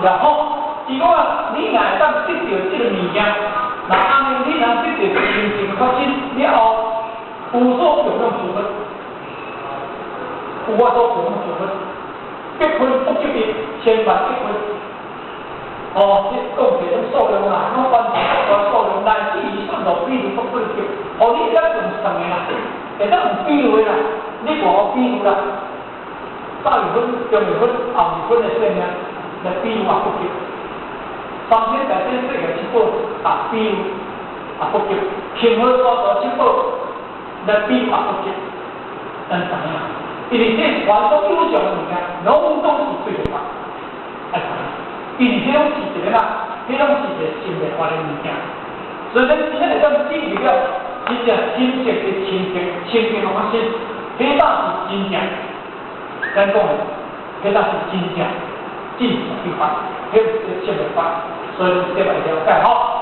啦吼。伊講啊，你若會當得著這個物件，若按呢你若得著清淨的法身了後，有所供養諸佛，有法度供養諸佛，百分不及一，千萬億分。哦，你講這種數量啦，攏完全不管數量，乃至於算落比如不分級，哦，你會當用算的啦，會當用比喻的啦，你無好比喻啦，早二分、中二分、後二分的算命來比喻也不及。三千大千世界七寶啊，比喻也不及；恒河沙數七寶來比喻也不及。咱知影，因為這凡所有相的物件，攏總是對法，愛知影。因為彼攏是一個啦，彼攏是一個心內法的物件，所以咱真正會當進入了真正真實的清淨清淨的法身，彼才是真正，咱講的，彼才是真正真實的法，彼是心內法，所以這擺了解吼。